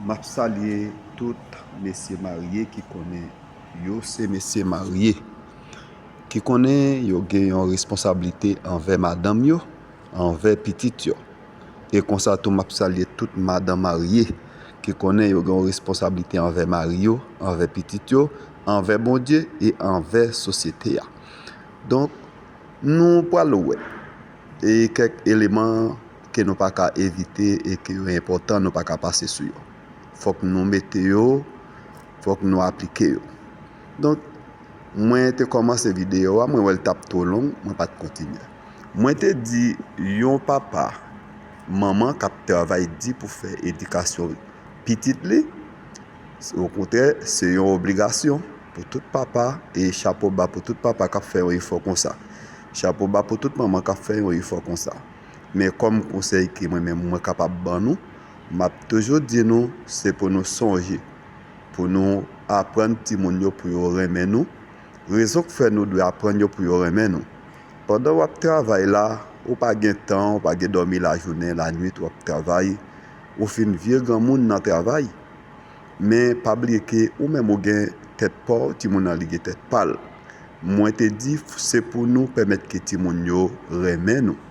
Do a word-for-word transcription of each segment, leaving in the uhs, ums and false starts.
M ap salye tout mesye marye ki konnen yo se mesye marye, ki konnen yo gen yon responsablite anvè madanm yo, anvè pitit yo. E konsa tou, m ap salye tout madan marye ki konnen yo gen yon responsablite anvè mari yo, anvè pitit yo, anvè Bondye e anvè sosyete a. Donk, nou pral wè e kèk eleman ke nou pa ka evite e ke yo enpòtan, nou pa ka pase sou yo. Fòk nou mete yo, fòk nou aplike yo. Donk, mwen te kòmanse videyo a, mwen wè l t ap twò long, mwen pa t kontinye. Mwen te di yon papa, manman k ap travay di pou fè edikasyon pitit li, okontrè, se yon obligasyon pou tout papa, e chapo ba pou tout papa k ap fè yon efò konsa. Chapo ba pou tout manman k ap fè yon efò konsa. Men kòm konsèy ke mwen menm mwen kapab ban nou, m ap toujou di nou, se pou nou sonje, pou nou aprann timoun yo pou yo renmen nou. Rezon k fè nou dwe aprann yo pou yo renmen nou. Pandan w ap travay la, ou pa gen tan, ou pa gen dòmi lajounen, lannuit, w ap travay, ou fin vye granmoun nan travay. Men pa bliye ke ou menm ou gen tèt pa w, timoun nan li gen tèt pa l. Mwen te di, se pou nou pèmèt ke timoun yo renmen nou.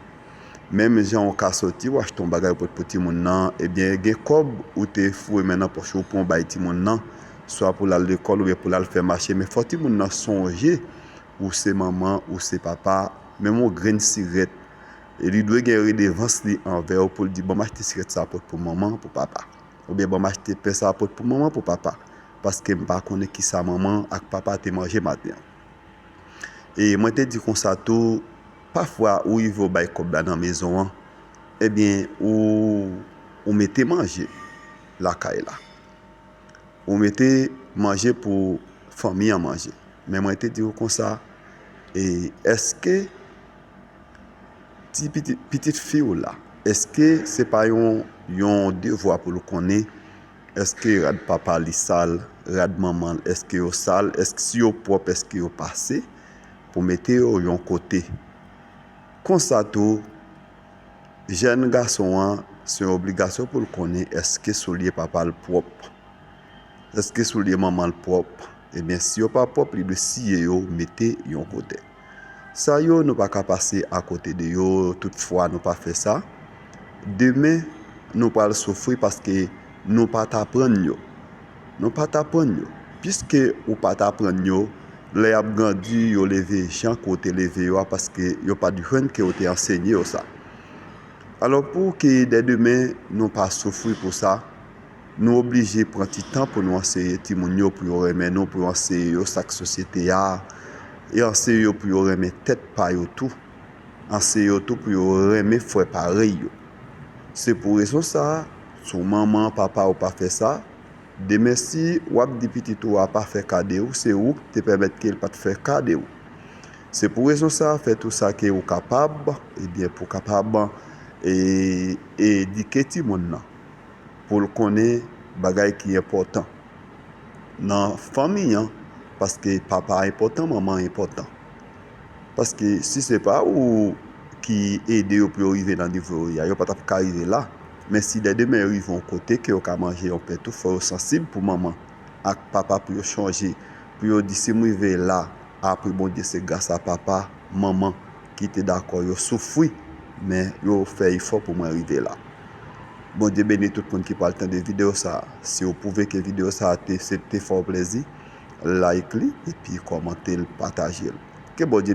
Menm jan w ka soti, w achte yon bagay pou, pou timoun nan, ebyen, gen kòb ou te foure men nan pòch ou pou w bay timoun nan, swa pou l al lekòl oubyen pou l al fè mache, men fò timoun nan sonje ou se manman, ou se papa, menm yon grenn sirèt, e li dwe gen redevans li anvè w pou l di, "Ban m achte sirèt sa a pot pou manman, pou papa." Oubyen, "Ban m achte pen sa a pot pou manman, pou papa." Paske m pa konnen kisa manman ak papa te manje maten an. E mwen te di konsa tou, pafwa ou rive ou bay kòb la nan mezon an, ebyen, ou, ou mete manje lakay la. Ou mete manje pou fanmi an manje. Men mwen te di w konsa, e èske ti pitit, pitit fi w la, èske se pa yon, yon devwa pou l konnen, èske rad papa li sal, rad manman l, èske yo sal, èske si yo pwòp, èske yo pase, pou mete yo yon kote. Konsa tou, jèn gason an, se yon obligasyon pou l konnen èske soulye papa l pwòp. Èske soulye manman l pwòp? Ebyen, si yo pa pwòp, li dwe siye yo, mete yon kote. Sa yo, nou pa ka pase akote de yo, toutfwa nou pa fè sa. Demen, nou pral soufri paske nou pa t aprann yo. Nou pa t aprann yo. Piske ou pa t aprann yo, lè y ap grandi, yo leve jan ke w te leve yo a, paske yo pa t jwenn ke w te ansenye yo sa. Alò, pou ke dè demen, nou pa soufri pou sa, nou oblije pran ti tan pou nou anseye timoun yo, pou yo renmen nou, pou yo anseye yo sa k sosyete a, e anseye yo pou yo renmen tèt pa yo tou. Anseye yo tou pou yo renmen frè parèy yo. Se pou rezon sa a, si w manman, papa, ou pa fè sa, demen si w ap di pitit ou a pa fè kade w, se ou k te pèmèt ke l pa t fè kade w. Se pou rezon sa a, fè tou sa ke ou kapab, ebyen, pou w kapab, e, edike timoun nan, pou l konnen bagay ki enpòtan nan fanmi an, paske papa enpòtan, manman enpòtan. Paske si se pa ou ki ede yo pou yo rive nan nivo yo ye a, yo pa t ap ka rive la. Men si dè demen yo rive yon kote ke yo ka manje yon pen tou, fò yo sansib pou manman ak papa, pou yo chonje, pou yo di, "Si m rive la, apre Bondye, se gras a papa, manman ki te dakò yo soufri, men yo fè efò pou mwen rive la." Bondye beni tout moun ki pral tande videyo sa a. Si w twouve ke videyo sa a te, se te fè w plezi, like li, epi kòmante l, pataje l. Ke Bondye